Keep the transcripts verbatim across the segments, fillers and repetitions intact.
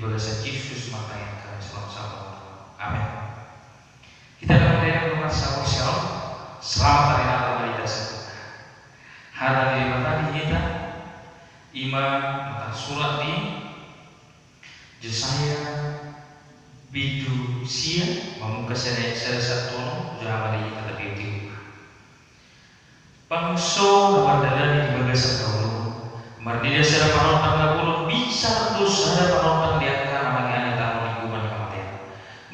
bagasan Jesus Kristus martangiang hami songon saur matua. Amen. Hita na mardalan dongan saur siaon, selamat hari Natal ma di hita saluhutna. Hata ni Debata di hita, ima na tarsurat di Jesaya bindu sia, mamungka sian ayat sada sahat tu onom, jala ma di hita tapioti. Bangso na mardalani di bagasan haholomon, marnida sada panondang na bolon, bisa do sada panondang di angka na mangiani tano ni gumpa ni hamatean.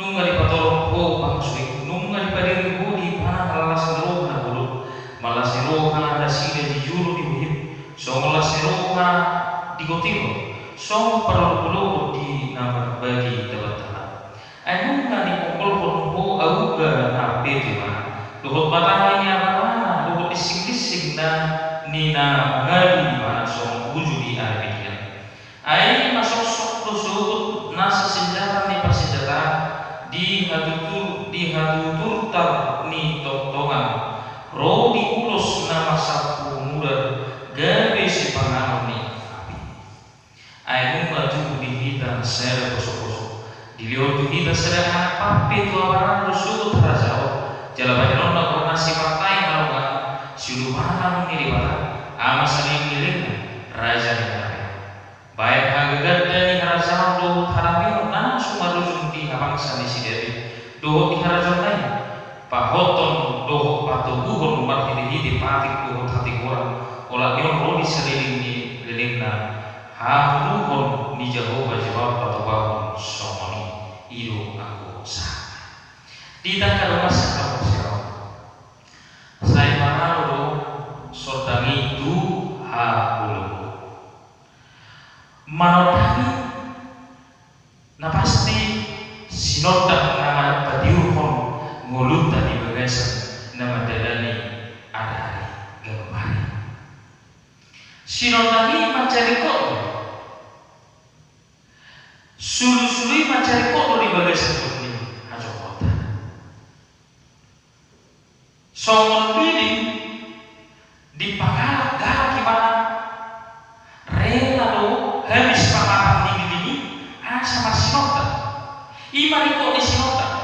Nunga dipatolop ho bangso i, nunga dipadiri ho di ibana las ni roha na bolon, malas ni roha nasida di jolo ni bohim, songon las ni roha di gotilon, songon parlobolobo di na marbagi tabantaban. Ai nunga diponggolhon ho auga na petu ibana, dohot batahi ni abarana, dohot lisinglinsing na ni na mangadu ibana songon uju di ari pidian. Ai masoksok do sogot nasa sinjata ni parsinjataan di hatutur, di hatuturtar ni tongtongan, ro di ulos na marsampu mudar gabe sipanganon ni api. Ai nunga tubu di hita sada posoposo, dilehon tu hita sada anak pampe tu abarana do sogot harajaon, jala bahenonna goarna sipartai halongangan, siulubanon ni Debata, Ama saleleng ni lelengna, Raja ni harajaon. Bahen hagaganda ni harajaon dohot hadameon na so marujung di habangsa ni si Daud, dohot di harajaonna i, pahothon dohot patoguhon marhitehite patik dohot hatigoran, olat ni on ro di saleleng ni lelengna, hahuruhon ni Jahowa jala patobahon songon i. I do anggo sahatna. Di angka dongan sahaporseaon, sai paralo do sondang i tu haholomon. Manondangi na pasti sinondang na mapatiurhon ngolunta di bagasan na mandalani ari-ari ganup ari. Sinondang i mansai ringkot do. Sulusulu i mansai ringkot do di bagasan ngolu ni hajongjonta. Songon lilin dipagalak-galak ibana, rela do habis pangapan ni lilin i asa marsinondang. I ma ringkot ni sinondang.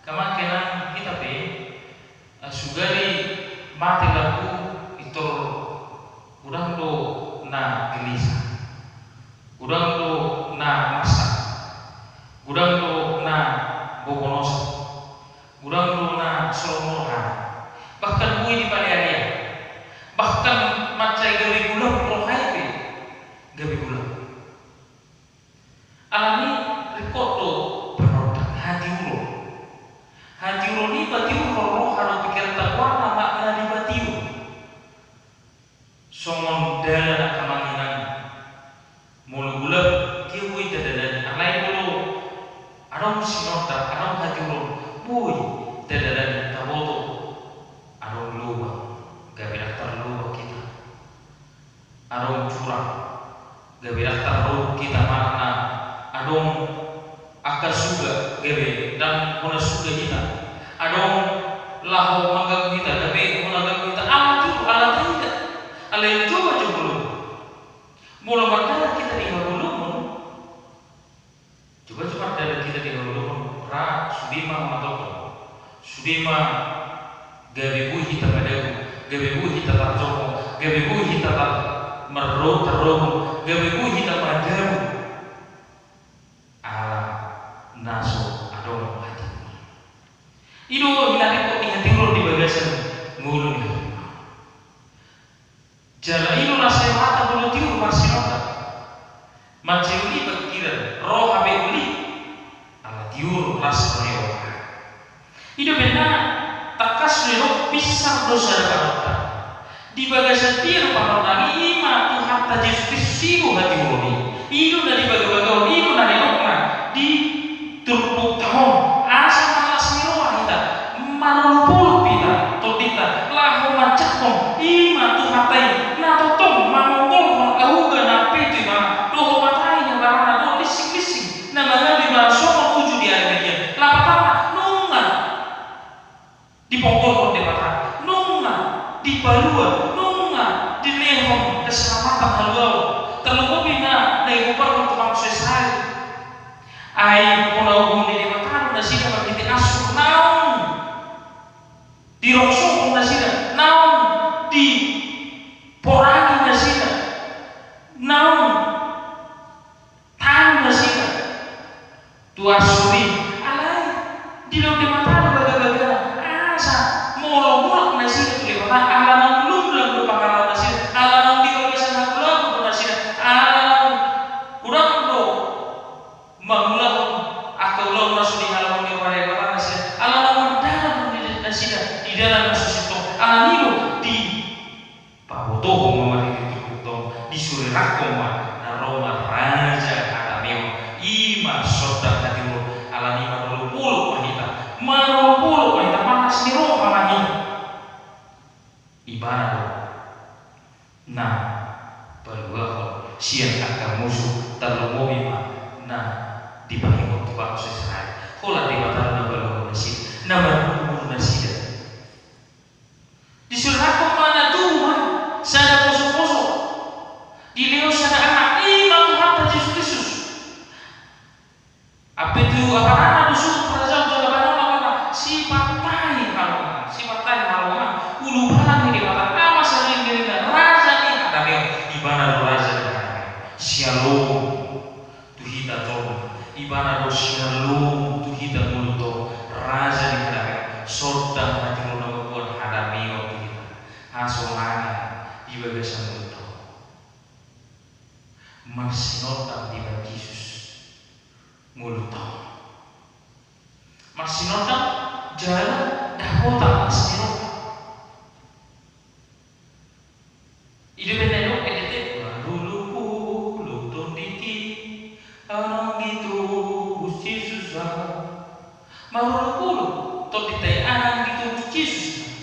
Angka amang inang, hita pe, eh, sugari mate lambung, pintor godang do na gelisah, godang do na marsak, godang do na bobonosan, godang do na so ro rohana, bahkan boi dipalealea, bahkan mansai gabe gulap roha i pe, gabe gulap. Alani ringkot do panondang, hatiuron. Hatiuron i patiurhon roha dohot pingkiranta, goarna ma na dipatiur. Songon dalan, angka amang inang, molo gulap, dia boi tadalani. Alai molo adong sinondang, adong hatiuron, boi tadalani, taboto. Adong lobang, gabe ndang tarlobang hita. Adong jurang, gabe ndang tarlobang hita, manang na adong angka suga, gabe ndang hona suga hita. Adong laho mangganggu hita, gabe hona ganggu hita. Ala tu, ala taida, ala i. Coba jo molo, molo mardalan hita di haholomon. Coba, coba mardalan hita di haholomon, ra sude ma hona tongtong, sude ma gabe boi hita madabu, gabe boi hita tarjongkon, gabe boi hita tar-, marro-, tarrobung, gabe boi hita madabu. Ala na so adong hatiuron. I do na ringkot ni hatiuron di bagasan ngolu ni haholomon. Jala i do las ni rohanta molo tiur marsinondang. Mansai uli pingkiran, roha pe uli, ala tiur las ni roha. I do umbahen na tangkas do didok, pintor do sada panondang. Di bagasan dia do panondang i? I ma Tuhanta Jesus Kristus, i do hatiuron i. I do na dibagabagahon, i do na nidokna di turpukta on, asa marlas ni roha hita, manolopolop hita tondinta laho manjangkon i ma Tuhanta i, na tongtong manonggolhon auga na petu ibana, dohot batahi ni abarana, dohot lisinglinsing na mangadu ibana songon uju di ari pidian. Lapatanna, nunga diponggolhon Debata, nunga dipalua, nunga dilehon keselamatan, haluaon. Tarlumobi na, na digoarhon tu bangso Israel Ai pola uhum ni Debata do nasida marhite asur naung dirongsokon nasida, naung diporangi nasida, naung tanu nasida tu asur i. Alai dilehon Debata do bagabagana, asa molo mulak nasida tu Debata, ala naung lumlam do pangalaho nasida, ala naung di bagasan hagulahon do nasida, ala naung hurang do mangulahon angka ulaon na so dihalomohon ni roha ni Debata nasida, ala naung mardalan do nasida di dalan na so sintong. Alani do dipabotohon ma marhite turpukta on, disurirakhon ma na ro ma raja hadameon, i ma sondang hatiuron. Alani marolopolop ma hita, marolopolop ma hita, marlas ni roha ma hita. Ibana do na paluahon sian angka musu, tarlumobi ma na dipaingot tu bangso Israel. Holan Debata do na paluahon nasida, na manumunu nasida. Disurirakhon ma na tubu ma sada posoposo, dilehon sada anak, i ma Tuhanta Jesus Kristus. Ampe tu apanana do suhut harajaon jala banona ma, sipata ni halongangan, sipata ni halongangan, ulubalang ni Debata, Ama saleleng ni lelengna, raja ni hadameon. Ibana do raja ni hadameon. Syalom tu hita jolma. Ibana do syalom tu hita ngolunta on, raja ni hadameon. Sondang hatiuron na mamboan hadameon tu hita, hasonangan di bagasan ngolunta on. Marsinondang dibahen Jesus ngolunta on. Marsinondang jala dapotan las ni roha. I do umbahen na didok N D T, marolopolop Tonditi, ahu naung ditobus Jesus ahu. Marolopolop Tondinta i, ahu naung ditobus Jesus ahu.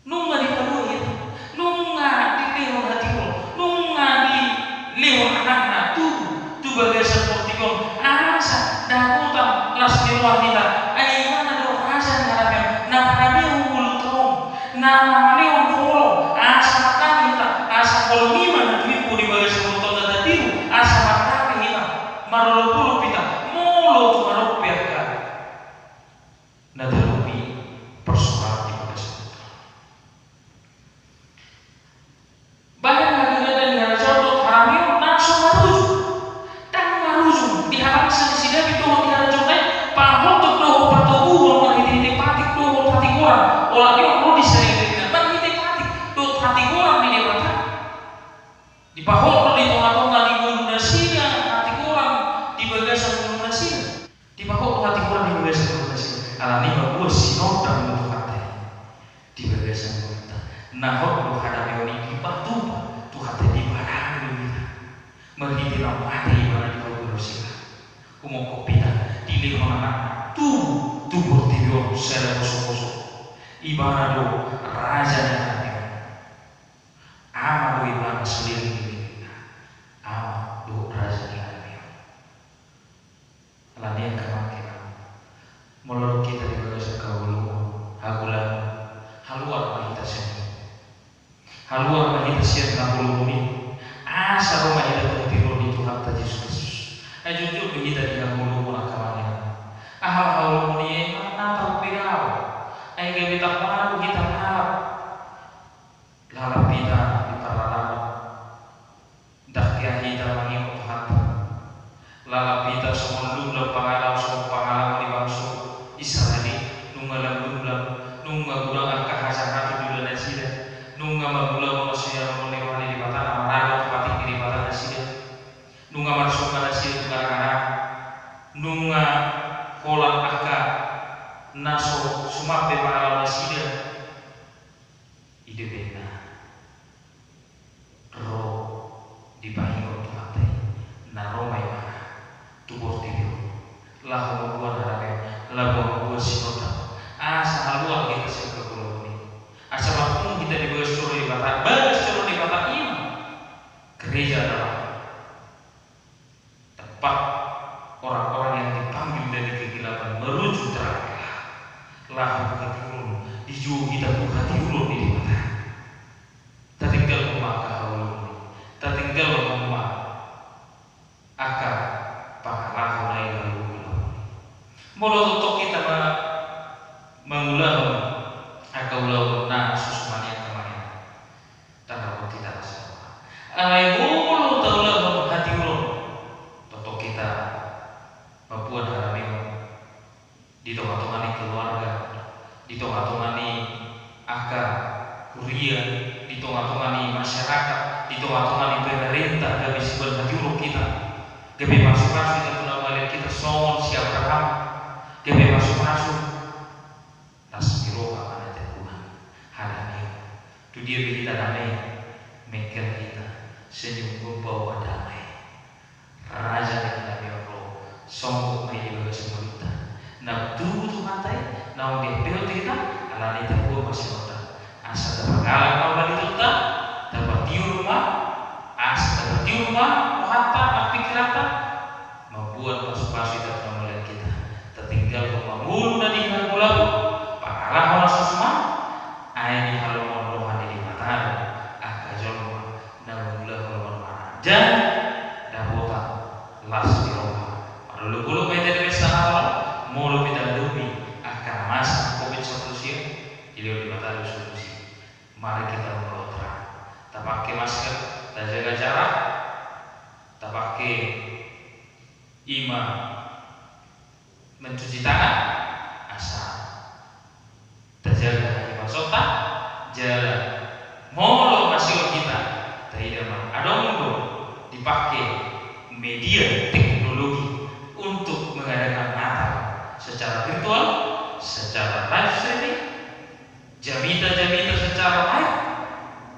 Nunga dipalua hita, nunga dilehon hatiuron, nunga dilehon anakna tubu tu bagasan portibi on, asa dapotan las ni roha hita. Ai ibana do raja ni hadameon, na mangalehon ngolunta on, na mangalehon holong, asa mandame hita, asa holong i ma na tumimbo di bagasan ngolunta on na tatiru, asa mandame hita, marolopolop hita, molo tung adong pe angka na tarlumobi persoalan di bagasan ngolunta on. Bahen hagagadon ni harajaon dohot hadameon na so marujung. Ndang marujung di habangsa ni si Daud dohot di harajaonna i, pahothon dohot patoguhon marhitehite patik dohot hatigoran. Olat ni on ro di saripeon na marhite patik dohot hatigoran ni Debata. Dipahot do di tongatonga ni ngolu nasida hatigoran di bagasan ngolu nasida. Dipahot do hatigoran di bagasan ngolu nasida. Alani i mamboan sinondang do Tuhanta i di bagasan ngolunta. Na hot do hadameon i dipatupa Tuhanta i, diparange do hita. Marhite na mate ibana di hau Golgota, humongkop hita, dilehon anakna tubu tu portibi on sada posoposo. Ibana do raja ni hadameon. Ama do ibana saleleng ni lelengna. Ama do raja ni hadameon. Alani i angka amang inang, molo adong hita di bagasan haholomon, hagolangon, haluar ma hita sian i. Haluar ma hita sian haholomon i. Asa ro ma hita tu hatiuron ni Tuhanta Jesus Kristus. Ai jotjot do hita di haholomon angka amang inang. Aha ma haholomon i? Ima na taon piga au. Ai gabe tambaru hita lalap. Lalap hita di paralaman. Ndang hea hita mangingot Tuhanta. Lalap hita songon lumlam pangalaho, songon pangalaho ni bangso Israel i. Nunga lam lumlam, nunga godang angka hajahaton di ulaon nasida. Nunga mangulahon na so diharoro ni roha ni Debata, na maradophon patik ni Debata nasida. Nunga marsomba nasida tu ganaganaan. Nunga holan angka na so sumampe pangalaho nasida. I do umbahen na ro dipaingot Tuhanta i, na ro ma ibana tu portibi on, laho mamboan hadameon, laho mamboan sinondang, asa haluar hita sian haholomon i, asa marpungu hita di bagas joro ni Debata. Bagas joro ni Debata i ma gereja, adalah tempat orang-orang yang dipanggil dari kegelapan menuju terang, laho hatiuron, dijou hita tu hatiuron ni Debata. Tatinggalhon ma angka haholomon i, tatinggalhon ma angka tonga-tonga ni angka huria, di tonga-tonga ni masyarakat, di tonga-tonga ni pemerintah, gabe sibahen hatiuron hita, gabe pasu-pasu hita tu na mangalean hita songon si Abraham, gabe pasu-pasu. Las ni roha ma na tabuan. Alani i, tu dia pe hita dame, mengkel hita, senyum membawa damai. Raja ni hadameon ro, songgop ma i di bagasan ngolunta. Na tubu Tuhanta i, naung diampehon tu hita, alani i tabuan ma siamunta. Asa tapagalak ma balitonta, tapatiur ma, asa tapatiur ma rohanta nang pingkiranta, mamboan pasu-pasu hita tu na mangalean hita. Tatinggalhon ma ngolu na di hagolapon, pangalaho na so suman, ai dihalomohon roha ni Debata do angka jolma na mangulahon lomo ni rohana. Jadi, dapotan las ni roha. Marolopolop ma hita di bagasan Natal on, molo pe tadomi angka na masa Covid sampulu sia, dilehon Debata do solusi. Mari kita mengolot ra. Tapake masker, tajaga jarak, tapake ima mencuci tangan, asa tajaga hahiparsonta, jala molo masihol hita, taida ma adong do dipake media teknologi untuk mengadakan Natal secara virtual, secara live streaming, jamita-jamita secara live,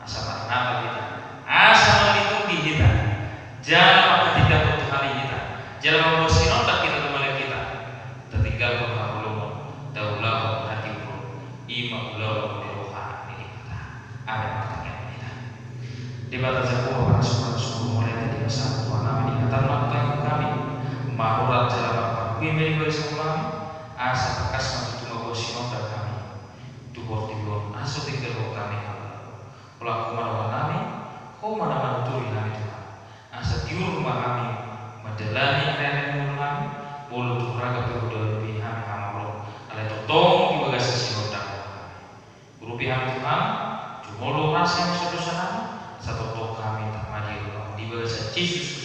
asa marnatal hita, asa marliturgi hita, jala manghatindangkon Tuhan i hita, jala mamboan sinondang hita tu mangalean hita, tatinggalhon haholomon, taulahon hatiuron, ima ulaon ni roha ni Debata. Amen. Martangiang ma hita. Debata Jahowa, parasumur-sumur, mauliate di bagasan Tuhan nami, di hataM na hutahi hami, marurat jala marparbue ma di bagasan ngolunami, asa tangkas ma tutu mamboan sinondang hami tu portibi on, asa tinggalhon hami Ham. Holan Ho ma dohonon nami, Ho ma na manuturi hami Tuhan. Asa tiur ma hami mandalani ari-ari ni ngolu nami, molo tung ragam pe Ho dalan be hami hamaolon, alai tongtong di bagasan sinondang Ho hami. Urupi hami Tuhan, jumolo rasa ni dosa nami, asa tongtong hami tama di Ho di bagasan Jesus